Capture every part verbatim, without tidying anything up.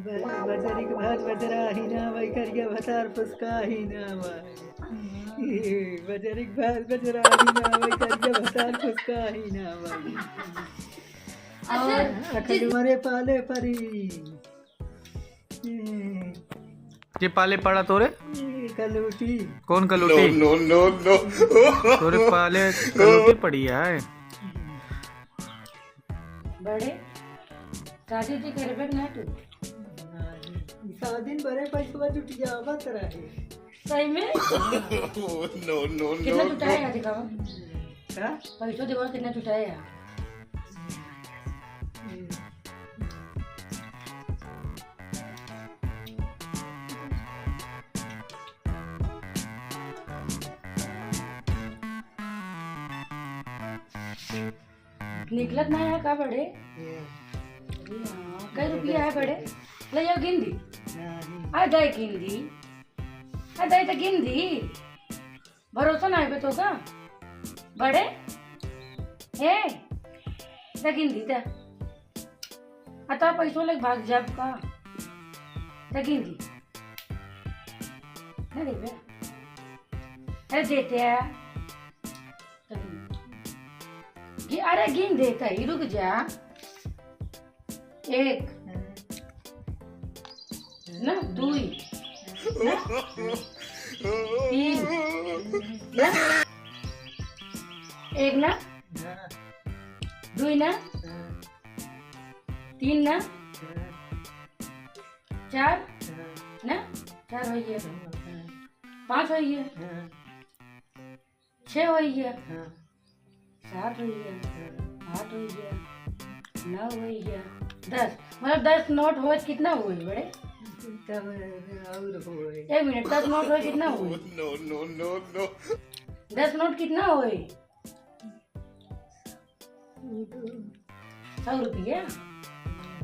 बजरिक भात बजराही ना भाई, करिया भतार फुसकाही ना भाई। बजरिक भात बजराही ना भाई, करिया भतार फुसकाही ना भाई। और अखन मरे पाले परी। के पाले पड़ा तोरे? कलूटी। कौन कलूटी? No, no, no, no। तोरे पाले कलूटी पड़ी है। बड़े, शादी उदी करबे ना तू? शादी में बड़े पैसवा जुटियावत रहे। सही में? No, no, no, कितना no। जुटाया है, दिखावा। का? पैसो देवा, कितना जुटाया है? निकलत ना है का बड़े? ये। अरे हाँ, कै रुपया है बड़े? ले जाओ गिन दी। नहीं। आ दाई गिन दी। आ दाई तो गिन दी। भरोसा ना है बे तो का? बड़े? ए? तो गिन दी तो। आ तो पैसों लेके भाग जाब का? तो गिन दी। ना देबे? अरे देते हैं। गि-, अरे गिन देता ही, रुक जा। एक। ना, दुई। ना? तीन। ना? एक ना? दुई ना? तीन ना? चार? ना? चार होइए। पाँच होइए। छः होइए। हाँ। सात होइए। हाँ। आठ होइए। नौ होइए। दस। मतलब दस नोट होए तो कितना होए बड़े? तब और होए। एक मिनट, दस नोट होए कितना होए? No, no, no, no। दस नोट कितना होए? सौ रुपया?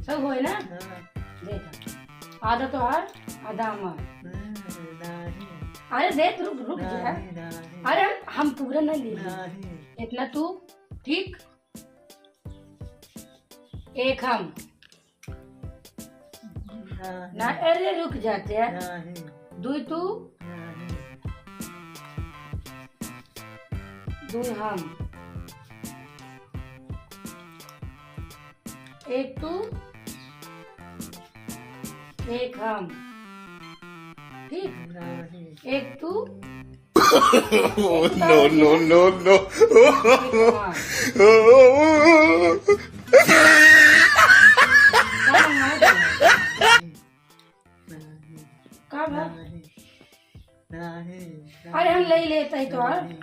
सौ होए ना? हाँ। देखा। आधा तोहार, आधा हमार। हाँ, नहीं। अरे देख, रुक, रुक जा। नहीं, नहीं। अरे हम, हम पूरा ना ले लें। नहीं। इतना तू, ठीक? एक हम। नहीं। ना, अरे रुक जाते हैं। नहीं। दुई तू? नहीं। दुई हम। एक तू, एक हम। ठीक? नहीं। एक तू, Oh, no, no, no, no। एक हम। का बा? नहीं, नहीं, अरे हम ले लेते हैं तो, हाँ? नहीं।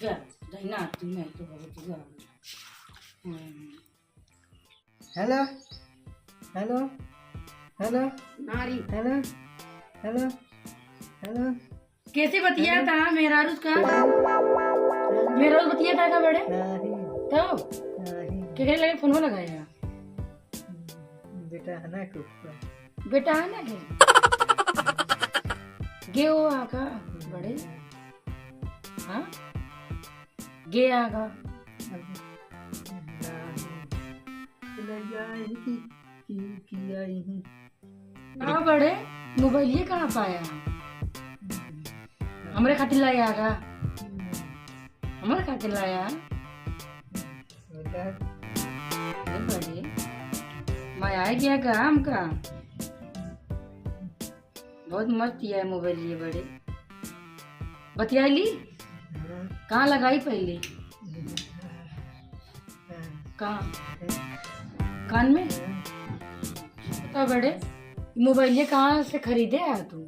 जा, दहिना तू नहीं तो बहुत जा। हम्म। हेलो, हेलो, हेलो, नारी। हेलो, हेलो, हेलो। कैसे बतिया था मेहरारू का? मेहरारू बतिया था का बड़े? नहीं। तो? नहीं। केकरे लगे फोनवा लगाया? बेटा है ना के ऊपर। बेटा है ना के? गे वो आका बड़े? हाँ? गे आका? नहीं। ले जाए कि, कि, किया ही। का बड़े, मोबाइलिए कहाँ पाया? हमरे खातिर लाया का? हमरे खातिर लाया? ए बड़े, मैं आए गया काम का? बहुत मस्त किया है मोबाइलिए बड़े। बतिया ली? कहाँ लगाई पहले? कहाँ? कान में? बता बड़े, मोबाइलिए कहाँ से खरीदे है तू?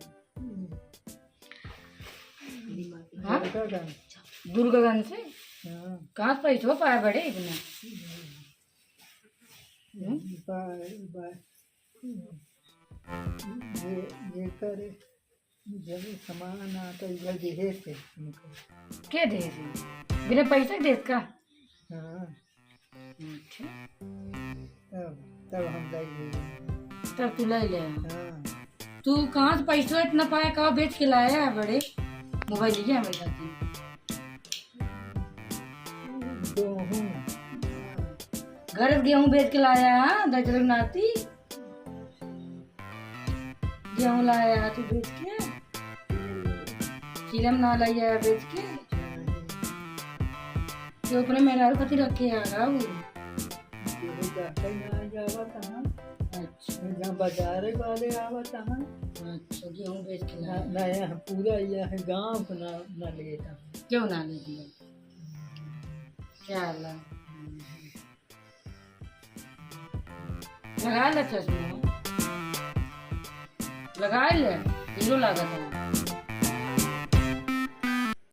हाँ? दुर्गागंज। दुर्गागंज से? हाँ। कहाँ से पैसवा पाया बड़े इतना? हम्म? बा-, बा-, ये, ये करे, जब सामान आता, इधर देहे थे हमको। के देहे थे? बिना पैसा के देत का? हाँ। अच्छा। तब, तब हम ले लिए। तब तू ले ले। हाँ। तू कहाँ से पैसा इतना पाया, का बेच के लाया है बड़े? मोबाइल लिया हमारे साथ। गेहूँ। घर से गेहूँ बेच के लाया है, दस हजार नाती। गेहूँ लाया तू बेच के? चिलम ना लाया बेच के? तो अपने मेहरारू खातिर रखे आ रहा वो। केहू जाते ना जावा तहाँ। अच्छा। जहाँ बाजारे वाले आवा तहाँ। अच्छा, गेहूँ बेच के ना, लाया। ना, यहाँ पूरा यह गाँव को ना, ना लेता। क्यों ना ले दिया? क्या ला? लगा ले चश्मा। लगा ले। हीरो लागत है।